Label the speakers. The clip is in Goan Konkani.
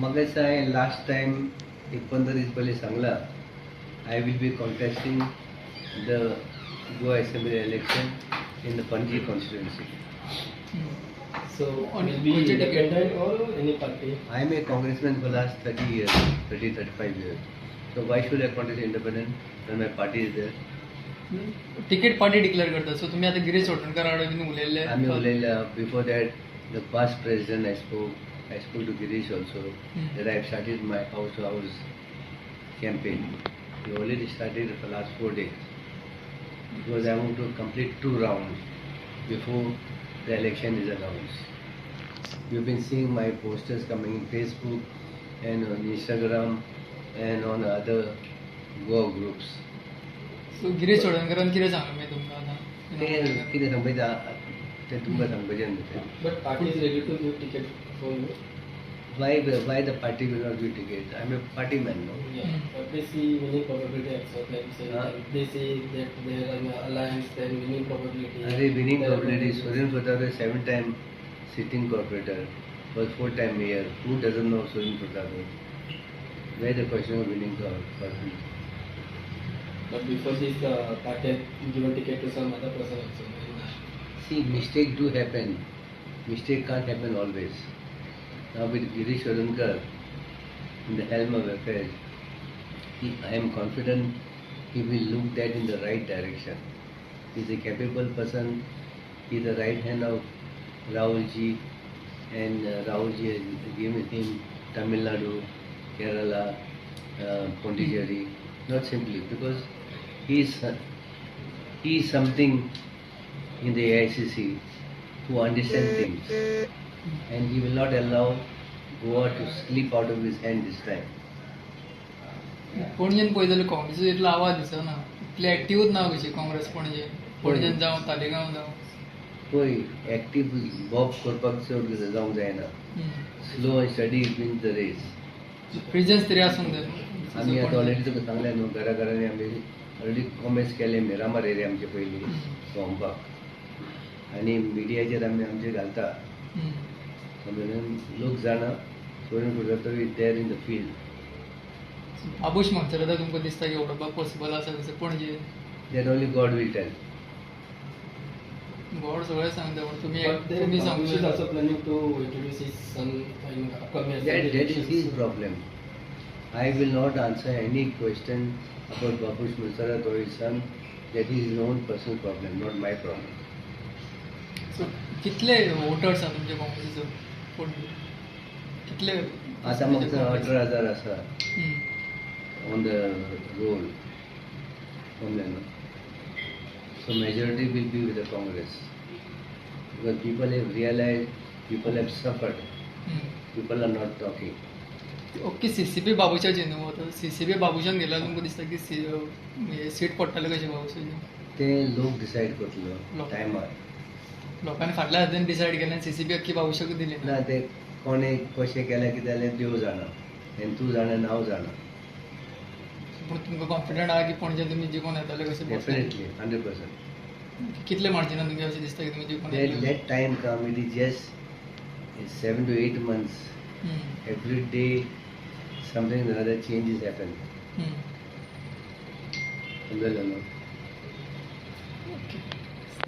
Speaker 1: म्हाका दिसता हांवें लास्ट टायम एक 15 दीस पयलीं सांगलां, I will be contesting the Goa Assembly election in the Panaji constituency.
Speaker 2: So
Speaker 3: On
Speaker 2: will be
Speaker 3: which ticket?
Speaker 2: Independent or any party?
Speaker 1: I am a congressman for last 30 years, 30, 35 years. So why should I contest independent when my party is there?
Speaker 3: Ticket party declare करता, सो तुमी आतां गिरीश चोडणकर आड बीन उलयल्ले.
Speaker 1: आमी उलयल्या. Before that, the past president, I spoke to Girish also that I have started my house to house campaign. We already started for last 4 days because I want to complete two rounds before the election is announced. You've been seeing my posters coming in Facebook and on Instagram and on other Goa groups.
Speaker 3: So Girish चोडणकरान कितें सांगलें मागीर तुमकां आतां?
Speaker 1: तें कितें सांगपाचें तें तुमकां सांगपाचें न्हू तें.
Speaker 2: But party is ready to give ticket for you.
Speaker 1: Why the party will not give ticket? I'm a party man, no?
Speaker 2: Yeah. But they see winning probability also. Then say
Speaker 1: Huh?
Speaker 2: They say that there are an alliance, then winning probability.
Speaker 1: अरे, winning
Speaker 2: There are
Speaker 1: probability, Sudin Pratap is seven time sitting corporator, was four time mayor. Who doesn't know Sudin Pratap? Where the question of winning probability?
Speaker 2: But before this, party had given ticket to some other person also. And,
Speaker 1: See, mistake do happen. Mistake can't happen always. Now with Girish Chodankar in the helm of affairs, I am confident he will look that in the right direction. He is a capable person. He is the right hand of Rahul ji, and Rahul ji has given him Tamil Nadu, Kerala, Pondicherry, not simply because he is something in the AICC who understand things, and he will not allow Goa to slip out of his hand this time.
Speaker 3: पणजेन पळयत जाल्यार काँग्रेसीचो इतलो आवाज दिसना, इतले एक्टिवूच ना कशी काँग्रेस पणजे, पणजेन जावं, तालिगांव जावं.
Speaker 1: पळय, एक्टीव बॉब करपाक चड जावंक जायना. Slow and steady wins the race.
Speaker 3: Presence तरी आसूंक जाय.
Speaker 1: आमी आतां ऑलरेडी तुका सांगलें न्हू, घरा घरांनी आमी ऑलरेडी कॉमेस केले. मिरामार एरिया आमचे पयलीं भोंवपाक आनी मिडियाचेर आमी आमचे घालता. समजलें? लोक जाणा Sudin Prasad is there in the field.
Speaker 3: Babush Monserrate तुमकां दिसता की उडोवपाक पॉसिबल आसा कशें Panaji?
Speaker 1: That only God will tell.
Speaker 3: God सगळें सांगता, पूण तुमी
Speaker 2: But then
Speaker 3: तुमी
Speaker 2: Babush is
Speaker 3: सांगू.
Speaker 2: Also planning to introduce his son in upcoming
Speaker 1: That,
Speaker 2: assembly
Speaker 1: that is
Speaker 2: elections.
Speaker 1: His problem. I will not answer any question about Babush Monserrate or his son. That is his own personal problem, not my problem.
Speaker 3: So कितले वोटर्स आसा तुमचे काँग्रेसीचो पणजे, कितले?
Speaker 1: आतां म्हाका 18,000 आसा on the roll. समजलें न्हू? So majority will be with the Congress because people have realized, people have suffered, people are not talking.
Speaker 3: Okay, CCP बाबूशाची न्हू, आतां सीसीपी बाबूशान गेल्यार तुमकां दिसता की हे सीट पडटले कशें बाबूशाची?
Speaker 1: ते लोक डिसायड करतलो
Speaker 3: लोक.
Speaker 1: टायमार.
Speaker 3: लोकांनी फाटल्या हातीन डिसायड केलें आनी सीसीपी अख्खी बाबूशाक दिली.
Speaker 1: ना, ते कोणे कशें केलें कितें जाल्यार देव जाणा आनी तूं जाणा, हांव जाणा.
Speaker 3: पूण तुमकां कॉन्फिडंट आहा की पणजे तुमी जिखून येतले कशें?
Speaker 1: Definitely, 100%.
Speaker 3: कितले मार्जिनान तुमकां अशें दिसता की तुमी जिखून
Speaker 1: Let,
Speaker 3: येतले?
Speaker 1: Let time come. It is just 7 to 8 months. Every day, something or other changes happen. समजलें न्हू?
Speaker 3: ओके.